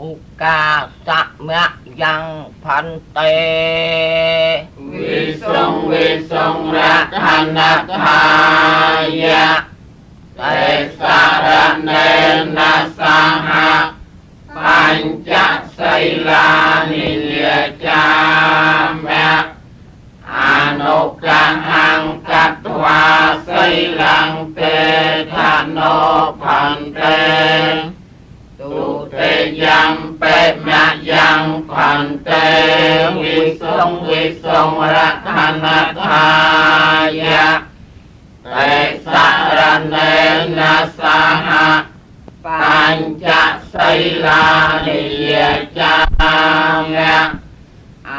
ឧកាសមយ៉ាងផន្តេ វិសុងវិសុងរខណដ្ឋាយៈតេសារណេនសហបញ្ចសីលានិយាចាមៈអនុកហង្កត្វាសីលੰទេធនោផន្តេទុតិយំបេមយ៉ាងផន្តេវិសុងវិសុងរខណដ្ឋាយៈតេសារណេនសហបញ្ចសីលានិយាចាមៈ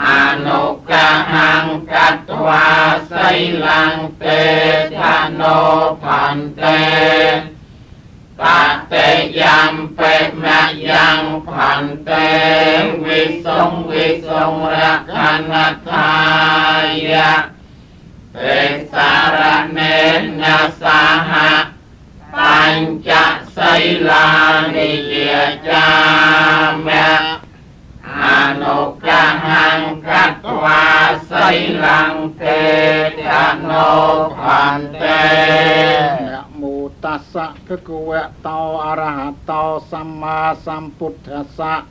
អនុកហង្កត្វាសីលੰទេធនោផន្តេតតិយំបេមយ៉ាងផន្តេវិសុងវិសុងរខណដ្ឋាយៈតេសារណេនសហបញ្ចសីលានិយាចាមៈអនុកហង្កត្វាសីលੰទេធនោផន្តេ នមោតស្សៈភគវៈតោអរហតោសម្មាសម្ពុទ្ធស្សៈ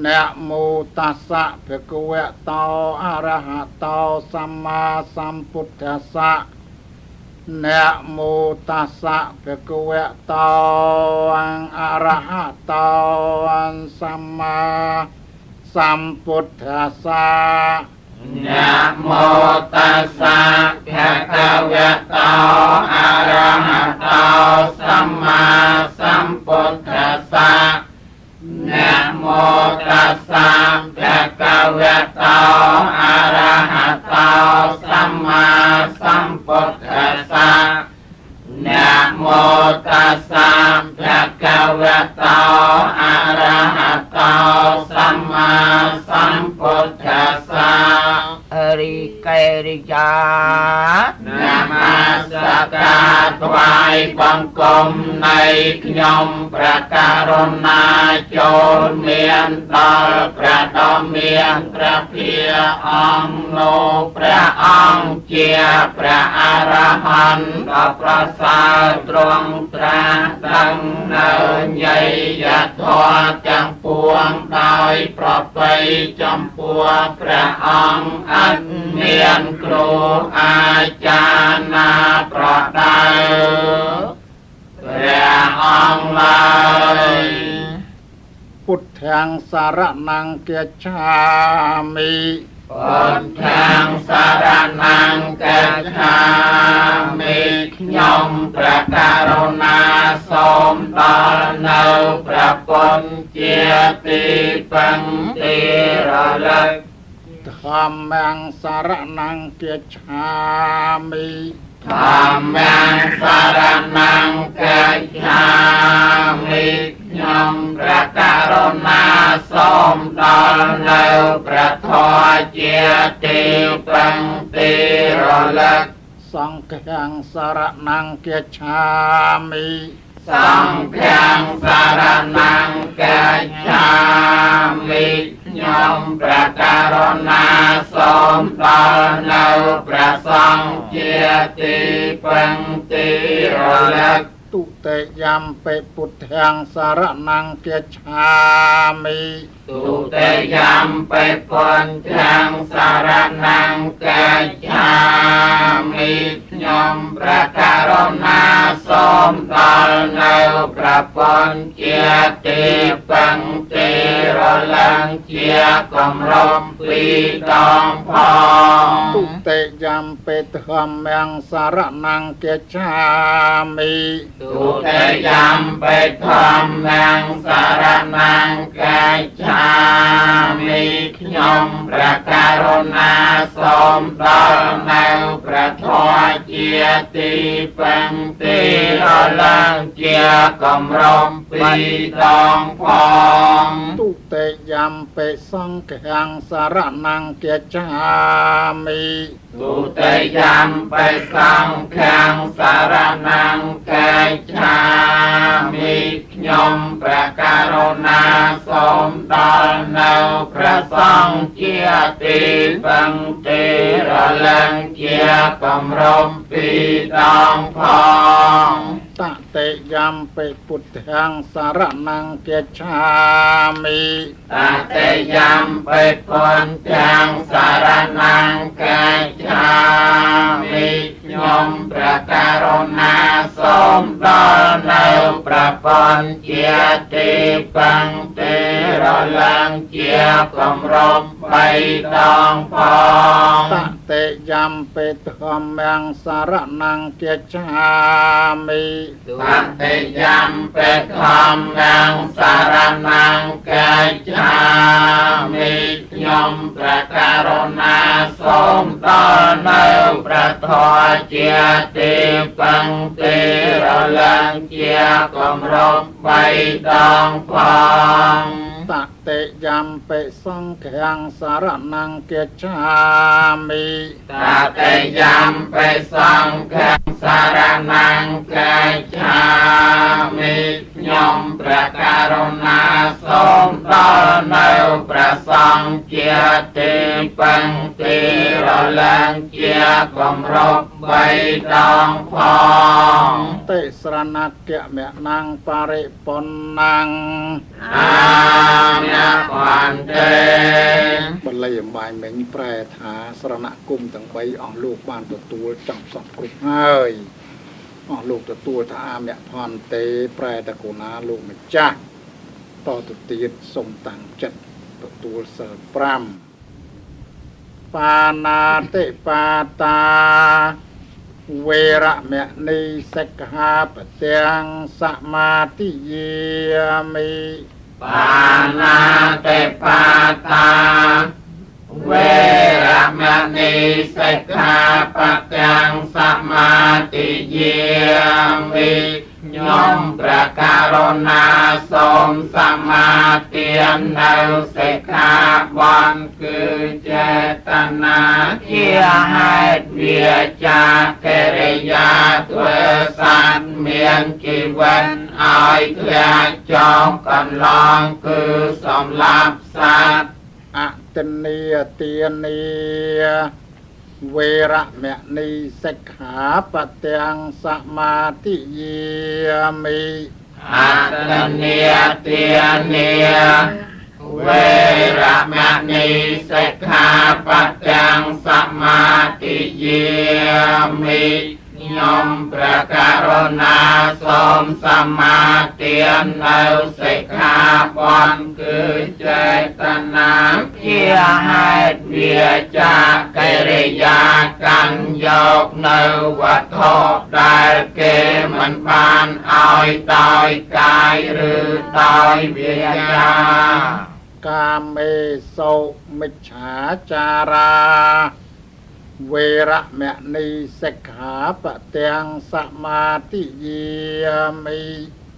នមោតស្សៈភគវៈតោអរហតោសម្មាសម្ពុទ្ធស្សៈនមោតស្សៈភគវៈតោអរហតោសម្មាសម្ពុទ្ធស្សៈ នមោតស្សៈភគវៈតោអរហតោសម្មាសម្ពុទ្ធស្សៈនមោតស្សៈភគវៈតោអរហតោសម្មាសម្ពុទ្ធស្សៈនមោតស្សៈភគវៈតោអរហតោសម្មាសម្ពុទ្ធស្សៈ អរិកិរិយា នមស្ការថ្វាយបង្គំនៃខ្ញុំព្រះករុណាចូលមានដល់ព្រះដ៏មានព្រះភិអង្គនោះព្រះអង្គជាព្រះអរហន្តដ៏ប្រសើរទ្រង់ត្រាស់ដឹងនៅញយធម៌ទាំងពួងដោយប្រពៃចំពោះព្រះអង្គអត់មានគ្រូអាចារ្យណាប្រដៅព្រះអង្គឡើយ ពុទ្ធាំសារណង្គាឆាមិ ពុទ្ធាំសារណង្គាឆាមិខ្ញុំព្រះករុណាសូមដល់នៅព្រះពុទ្ធជាទីពឹងទីរលឹក ធម្មំសារណង្គាឆាមិ ធម្មំសារណង្គាឆាមិខ្ញុំព្រះករុណាសូមដល់នៅព្រះធម៌ជាទីពឹងទីរលឹក សង្ឃំសារណង្គាឆាមិ សង្ឃំសារណង្គាឆាមិខ្ញុំព្រះករុណាសូមដល់នៅព្រះសង្ឃជាទីពឹងទីរលឹក ទុតិយំបិពុទ្ធាំសារណង្គាឆាមិ ទុតិយំបិពុទ្ធាំសារណង្គាឆាមិខ្ញុំព្រះករុណាសូមដល់នៅព្រះពុទ្ធជាទីពឹងទីរលឹងជាគម្រប់ពីដងផង ទុតិយំបិធម្មំសារណង្គាឆាមិ ទុតិយំបិធម្មំសារណង្គាឆាមិខ្ញុំព្រះករុណាសូមដល់នៅព្រះធម៌ជាទីពឹងទីរលឹងជាគម្រប់ពីដងផង ទុតិយំបិសង្ឃំសារណង្គាឆាមិ ទុតិយំបិសង្ឃំសារណង្គាឆា មិខ្ញុំព្រះករុណាសូមដល់នៅព្រះសង្ឃជាទីពឹងទីរលឹងជាគម្រប់ពីដងផង តតិយំពិពុទ្ធាំសារណង្គាឆាមិ តតិយំពិពុទ្ធាំសារណង្គាឆាមិខ្ញុំព្រះករុណាសូមដល់នៅព្រះបញ្ជាទីពឹងទីរលឹងជាគម្រប់បីដងផង តតិយំពិធម្មំសារណង្គាឆាមិ តតិយំពិធម្មំសារណង្គាឆាមិខ្ញុំព្រះករុណាសូមដល់នៅព្រះធម៌ជាទីពឹងទីរលឹងជាគម្រប់បីដងផង តតិយំពិសង្ឃាំសារណង្គាឆាមិ តតិយំពិសង្ឃាំសារណង្គាឆាមិខ្ញុំព្រះករុណាសូមដល់នៅព្រះសង្ឃជាទីពឹងទីរលឹងជាគម្រប់បីដងផង តិស្រណគមនំបរិបុណ្ណੰ អាមៈភន្ទេ បល័យអំបញ្ញមិញប្រែថាស្រណគមទាំង3អស់លោកបានទទួលចប់សពគ្រប់ហើយអស់លោកទទួលថាអាមៈភន្ទេប្រែតកូណាលោកម្ចាស់តទៅទៀតសូមតាំងចិត្តទទួលសិល5បាណាតិបាតាវេរមណីសិក្ខាបទាំងសមាទិយាមិ បាណាតិបាតាវេរមណីសិក្ខាបទាំងសមាទិយាមិខ្ញុំព្រះករុណាសូមសមាទាននៅសិក្ខាបទគឺចេតនាជាហេតុវាចាកិរិយាធ្វើសត្វមានជីវិតឲ្យធ្លាក់ចុះកន្លងគឺសម្លាប់សត្វ អតិនីទានីវេរមណីសិក្ខាបទាំងសមាទិយាមិ អតនីទានីវេរមណីសិក្ខាបទាំងសមាទិយាមិខ្ញុំព្រះករុណាសូមសមាទាននៅសិក្ខាបទគឺចេតនាជាហេតុវាចាកិរិយាកាន់យកនៅវត្ថុដែលគេមិនបានឲ្យដោយកាយឬដោយវាចា កាមេសុមិច្ឆាចារាវេរមណីសិក្ខាបទាំងសមាទិយាមិ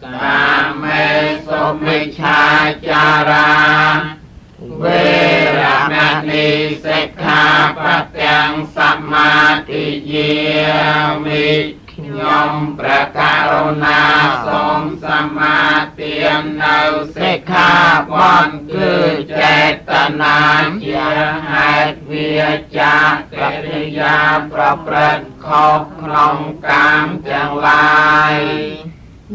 កាមេសុមិច្ឆាចារាវេរមណីសិក្ខាបទាំងសមាទិយាមិខ្ញុំព្រះករុណាសូមសមាទាននៅសិក្ខាបទគឺចេតនាជាហេតុវាចាកិរិយាប្រព្រឹត្តខុសក្នុងកាមទាំងឡាយ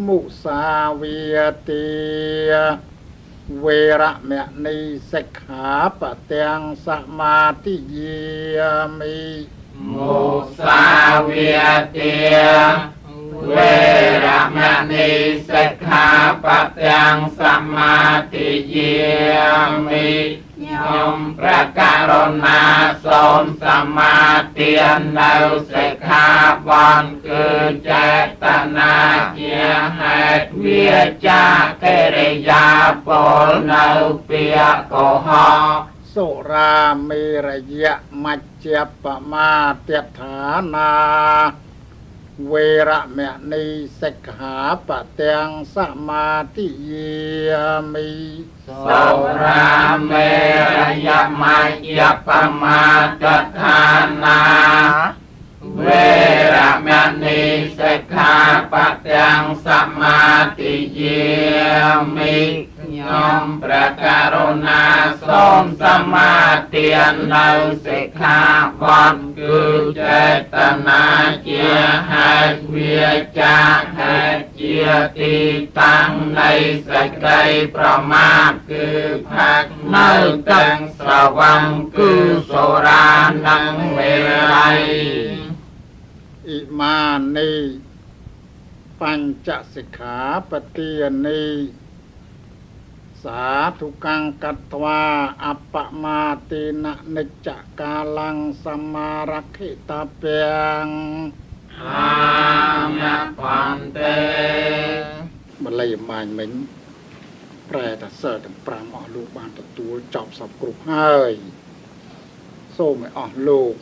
មុសាវាទាវេរមណីសិក្ខាបទាំងសមាទិយាមិ មុសាវាទាវេរមណីសិក្ខាបទាំងសមាទិយាមិខ្ញុំព្រះករុណាសូមសមាទាននៅសិក្ខាបទគឺចេតនាជាហេតុវាចាកិរិយាពលនៅពាក្យកុហក សុរាមេរយមជ្ជបមាទដ្ឋានាវេរមណីសិក្ខាបទាំងសមាទិយាមិ សុរាមេរយមជ្ជបមាទដ្ឋានាវេរមណីសិក្ខា បទាំងសមាទិយាមិខ្ញុំព្រះករុណាសូមសមាទាននៅសិក្ខាបទគឺចេតនាជាហេតុវាចាហេតុជាទីតាំងនៃសេចក្តីប្រមាទគឺផឹកនៅទាំងស្រវឹងគឺសូរានិងមេរ័យ អ៊ីមានីបញ្ចសិក្ខាបទានីសាធុកੰកត្វាអបមាទេននិច្ចកាលੰសមារក្ខិតពាំង អាមបន្ទេ បល័យមាញមិញប្រែថាសិលទាំង5អស់លោកបានទទួលចប់សពគ្រប់ហើយសូមឲ្យអស់លោក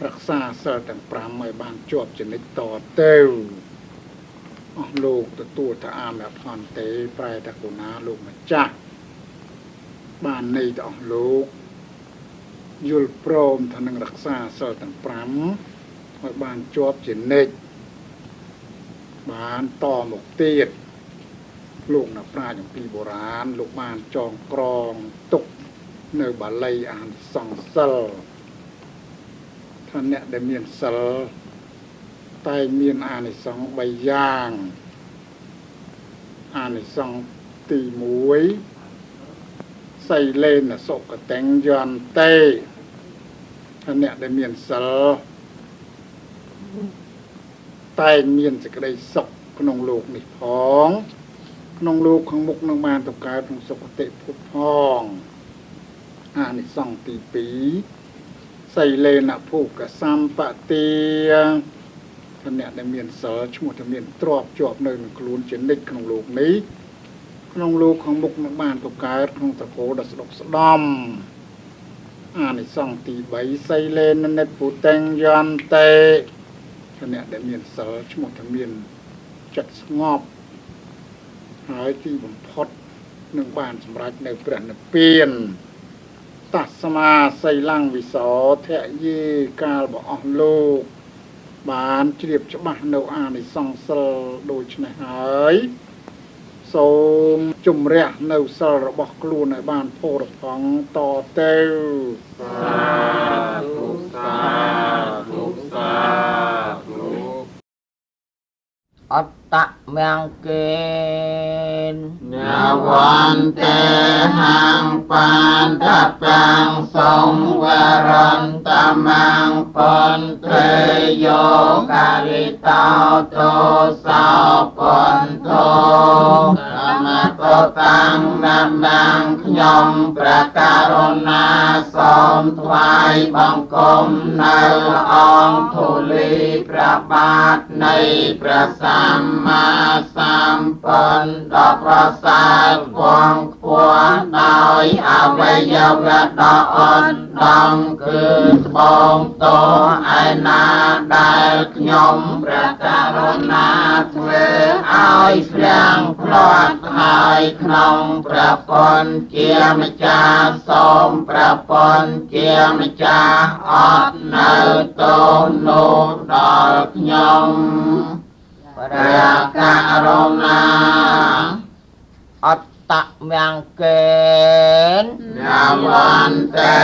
រក្សាសិលទាំង5ឲ្យបានជាប់ជានិច្ចតទៅអស់លោកទទួលថាអាមភន្ទេប្រែថាកូណាលោកម្ចាស់បានន័យទៅអស់លោកយល់ព្រមថានឹងរក្សាសិលទាំង5ឲ្យបានជាប់ជានិច្ចបានតមកទៀតលោកអ្នកប្រាជ្ញអំពីបុរាណលោកបានចងក្រងទុកនៅបាលីអានិសង្សសិលថាអ្នកដែលមានសិលតែមានអានិសង្ស3យ៉ាងអានិសង្សទី1សីលេនសុគតិយន្ទេថាអ្នកដែលមានសិលតែមានសេចក្តីសុខក្នុងលោកនេះផងក្នុងលោកខាងមុខនឹងបានទៅកើតក្នុងសុគតិភពផងអានិសង្សទី2សីលេនភូកសម្បទាថាអ្នកដែលមានសិលឈ្មោះថាមានទ្រព្យជាប់នៅនឹងខ្លួនជានិច្ចក្នុងលោកនេះក្នុងលោកខាងមុខនឹងបានទៅកើតក្នុងត្រកូលដ៏ស្ដុកស្ដំអានិសង្សទី3សីលេននិពុតੰយន្ទេថាអ្នកដែលមានសិលឈ្មោះថាមានចិត្តស្ងប់ហើយទីបំផុតនឹងបានសម្រេចនៅព្រះនិព្វានតស្មាសីលੰវិសោធយេកាលបអស់លោកបានជ្រាបច្បាស់នៅអានិសង្សសិលដូច្នេះហើយសូមជំរះនៅសិលរបស់ខ្លួនឲ្យបានផូរផង់តទៅសាធុសាធុសាធុ អត្តមង្គេន នវន្ទេហੰបានតបាំងសង្វរន្តមង្គបន្ទេយោការិតោទោសោបន្ទោមតតាំងនមង្គខ្ញុំព្រះករុណាសូមថ្វាយបង្គំនៅអង្គធូលីព្រះបាទនៃព្រះសម្មាសម្ពុទ្ធដ៏ប្រសើរខ្ពង់ខ្ពស់ដោយអវយវៈដ៏ឧត្តមគឺត្បូងតោឯណាដែលខ្ញុំព្រះករុណាធ្វើឲ្យភ្លៀងភ្លាត់ហើយក្នុងព្រះពុទ្ធជាម្ចាស់សូមព្រះពុទ្ធជាម្ចាស់អត់នៅទោសនោះដល់ខ្ញុំព្រះករុណា អត្តមង្គេន នវន្ទេ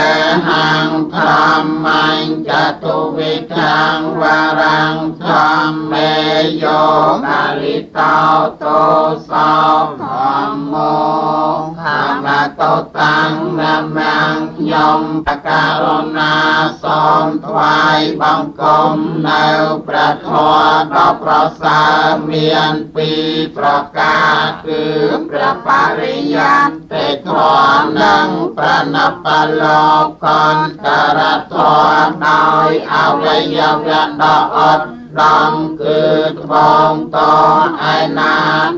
ហੰធម្មញ្ចតុវិធੰវរੰធម្មេយោកាលិតោទោសោធម្មោខមតតាំងនមង្គខ្ញុំករុណាសូមថ្វាយបង្គំនៅព្រះធម៌ដ៏ប្រសើរមានពីរប្រការគឺព្រះបរិយត្តិធម៌និងប្រណបលោកន្តរធម៌ដោយអវយវៈដ៏ឧត្តមគឺត្បូងតឯណា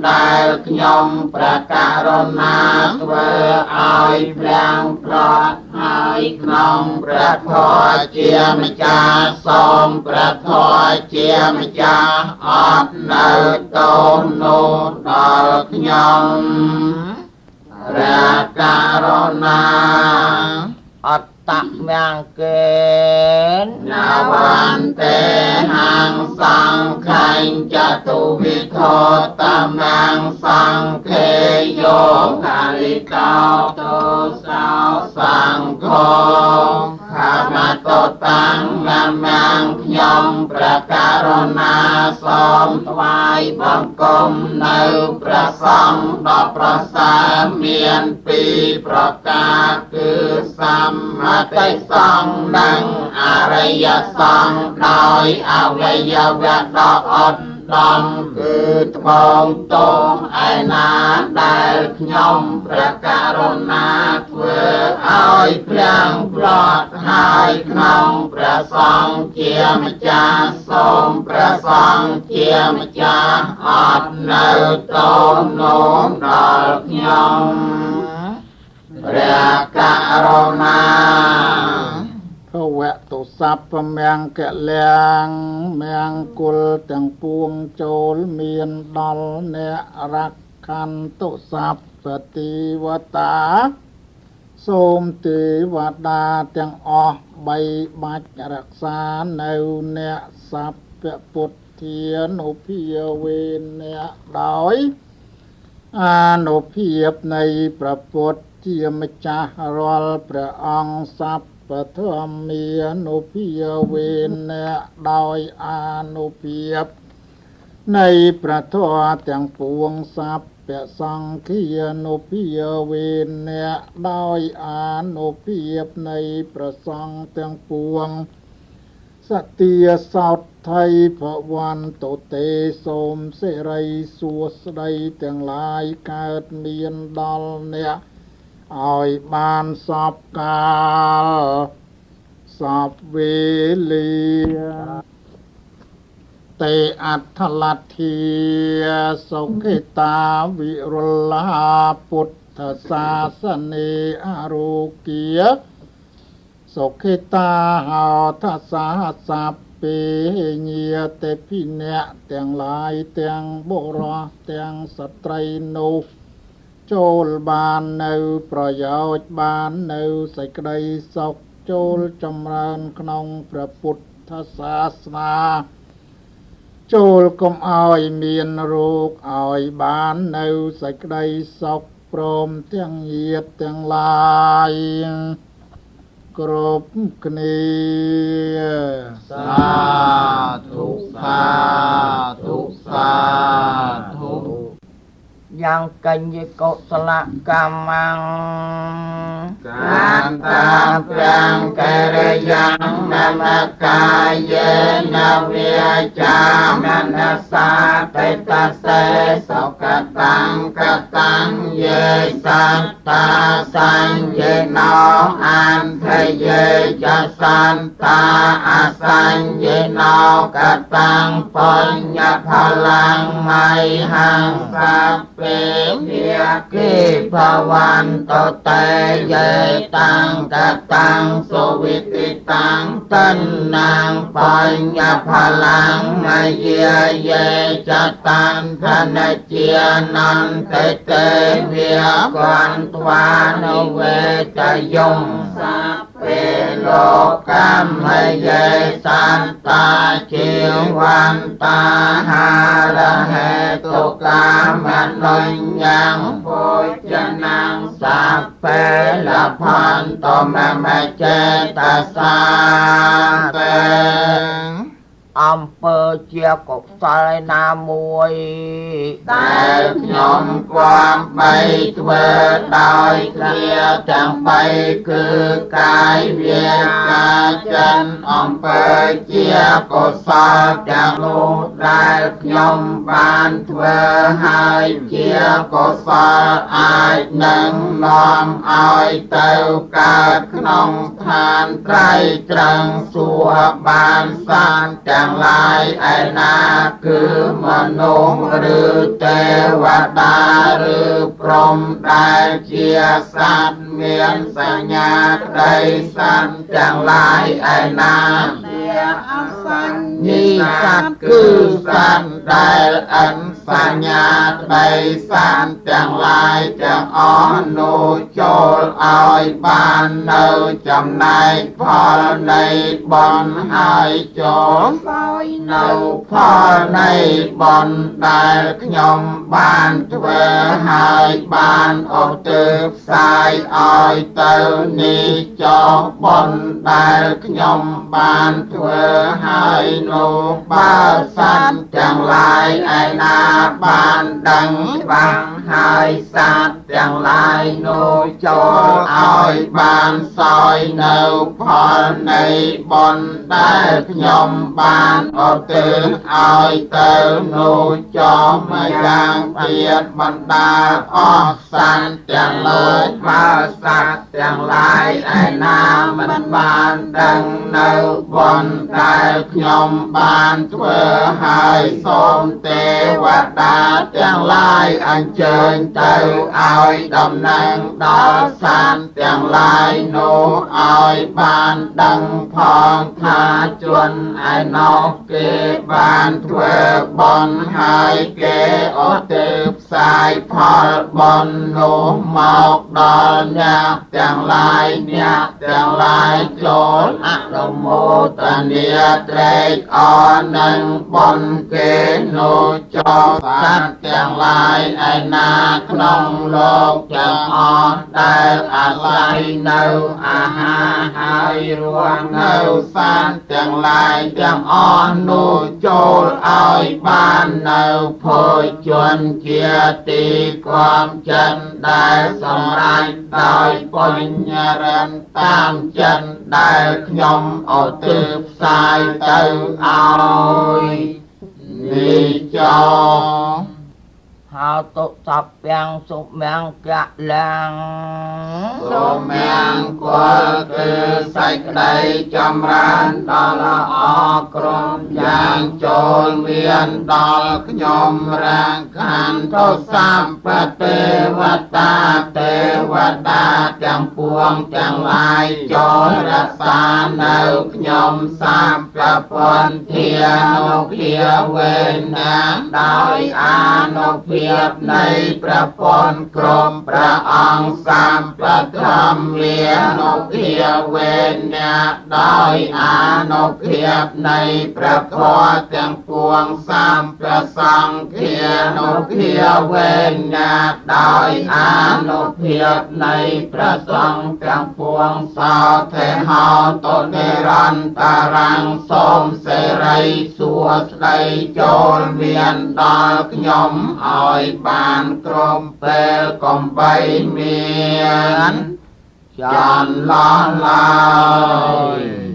ដែលខ្ញុំព្រះករុណាធ្វើឲ្យភ្លៀងភ្លាត់ហើយក្នុងព្រះធម៌ជាម្ចាស់សូមព្រះធម៌ជាម្ចាស់អត់នៅទោសនោះដល់ខ្ញុំព្រះករុណា អត្តមង្គេន នវន្ទេហੰសង្ ខញ្ចតុវិធោតមង្សង្ឃេយោហរិតោទោសោសង្ឃោខមតតាំងនមង្ខ្ញុំព្រះករុណាសូមថ្វាយបង្គំនៅព្រះសង្ឃដ៏ប្រសើរមានពីរប្រការគឺសម្មតិសង្ឃនិងអរិយសង្ឃដោយអវយវៈដ៏ឧត្តមគឺត្បូងទោសឯណាដែលខ្ញុំព្រះករុណាធ្វើឲ្យព្រាំងព្រាត់ហើយក្នុងព្រះសង្ឃជាម្ចាស់សូមព្រះសង្ឃជាម្ចាស់អត់នៅទោសនោះដល់ខ្ញុំព្រះករុណា ភវៈតុសពមង្គលាំងមង្គលទាំងពួងចូលមានដល់អ្នករក្ខន្តុសពទេវតាសូមទេវតាទាំងអស់បីបាច់រក្សានៅអ្នកសពពុទ្ធានុភាវេអ្នកដោយអានុភាពនៃព្រះពុទ្ធជាម្ចាស់រាល់ព្រះអង្គសពធម្មានុភាវេអ្នកដោយអានុភាពនៃព្រះធម៌ទាំងពួងសពសង្ឃានុភាវេអ្នកដោយអានុភាពនៃព្រះសង្ឃទាំងពួងសទាសោថៃភវន្តទេសូមសិរីសួស្តីទាំងឡាយកើតមានដល់អ្នកឲ្យបានសពកាលសពវេលាតេអដ្ឋលទ្ធាសុខិតាវិរុលាពុទ្ធសាសនេអរោគាសុខិតាហោថសាសពេញាតិភិអ្នកទាំងឡាយទាំងបុរសទាំងស្ត្រីនោះចូលបាននៅប្រយោជន៍បាននៅសេចក្តីសុខចូលចម្រើនក្នុងព្រះពុទ្ធសាសនាចូលកុំឲ្យមានរោគឲ្យបាននៅសេចក្តីសុខព្រមទាំងញាតិទាំងឡាយគ្រប់គ្នាសាធុសាធុសាធុ យ៉ាងកញ្ញកុសលកម្មង កាតាព្រាំងកិរិយ៉ាងនមកាយេនវាចាមនសាតិតសេសុកតាំងកតាំងយេសត្តាសញ្ញណោអន្តយេចសន្តាអសញ្ញណោកតាំងបញ្ញផលាំងមៃហង្សពេភាគិភវន្តតេយេតាំងកតាំងសុវិតិតាំងតណ្ណងបញ្ញផលាំងមយាយេចតានធនជានន្តេទេវិកន្ត្វានុវេតយំសពេលោកកម្មយេសន្តាជីវន្តាហារហេតុកាមនុញ្ញងភោជនាងសពេលផន្តមមចេតសាតេ អំពើជាកុសលណាមួយ ដែលខ្ញុំគប្បីធ្វើដោយគ្រាទាំងបីគឺកាយវាចាចិនអំពើជាកុសលទាំងនោះដែលខ្ញុំបានធ្វើហើយជាកុសលអាចនឹងនាំឲ្យទៅកើតក្នុងឋានត្រៃត្រឹងសួគ៌បានសានទាំងឡាយឯណាគឺមនុស្សឬទេវតាឬព្រហ្មដែលជាសត្វមានសញ្ញាក្តីសត្វទាំងឡាយឯណា អសញ្ញ ញីសត្វគឺសត្វដែលអិនសញ្ញាក្តីសត្វទាំងឡាយទាំងអស់នោះចូលឲ្យបាននៅចំណែកផលនៃបុណ្យហើយចូល យនៅផលនៃបុណ្យដែលខ្ញុំបានធ្វើហើយបានឧទ្ទិសផ្សាយឲ្យទៅនេះចុះបុណ្យដែលខ្ញុំបានធ្វើហើយនោះបើសត្វទាំងឡាយឯណាបានដឹងច្បាស់ហើយសត្វទាំងឡាយនោះចូលឲ្យបានសោយនៅផលនៃបុណ្យដែលខ្ញុំបានឧទ្ទិសឲ្យទៅនោះចុះម្យ៉ាងទៀតបណ្ដាអស់សត្វទាំងឡើយបើសត្វទាំងឡាយឯណាមិនបានដឹងនៅបុណ្យដែលខ្ញុំបានធ្វើហើយសូមទេវតាទាំងឡាយអញ្ជើញទៅឲ្យដំណឹងដល់សត្វទាំងឡាយនោះឲ្យបានដឹងផងថាជនឯណោះគេបានធ្វើបុណ្យហើយគេឧទ្ទិសផ្សាយផលបុណ្យនោះមកដល់អ្នកទាំងឡាយអ្នកទាំងឡាយចូលអនុមោទនាត្រេកអរនឹងបុណ្យគេនោះចុះសត្វទាំងឡាយឯណាក្នុងលោកទាំងអស់ដែលអាស្រ័យនៅអាហារហើយរស់នៅសត្វទាំងឡាយទាំងអស់នោះចូលឲ្យបាននៅភោជនជាទីគំចិនដែលសម្រេចដោយបញ្ញរិនតាមចិនដែលខ្ញុំឧទ្ទិសផ្សាយទៅឲ្យនេះចោ ហោតុសព្វាំងសុមង្គលាំង សុមង្គលគឺសេចក្តីចម្រើនដល់អក្រុមយ៉ាងចូលមានដល់ខ្ញុំរាងខន្ធទុសម្បទេវតាទេវតាទាំងពួងទាំងឡាយចូលរក្សានៅខ្ញុំសម្ពពន្ធានុភាវេណាដោយអានុភាពនៃព្រះពន្ធក្រុមព្រះអង្គសម្បធម្មានុភាវេណាដោយអានុភាពនៃព្រះធម៌ទាំងពួងសម្ពសង្ឃានុភាវេណាដោយអានុភាពនៃព្រះសង្ឃទាំងពួងសោធេហោតុនិរន្តរាំងសូមសិរីសួស្តីចូលមានដល់ខ្ញុំឲ្យបានក្រុមពេលកំបីមានចន្លោះឡើយ។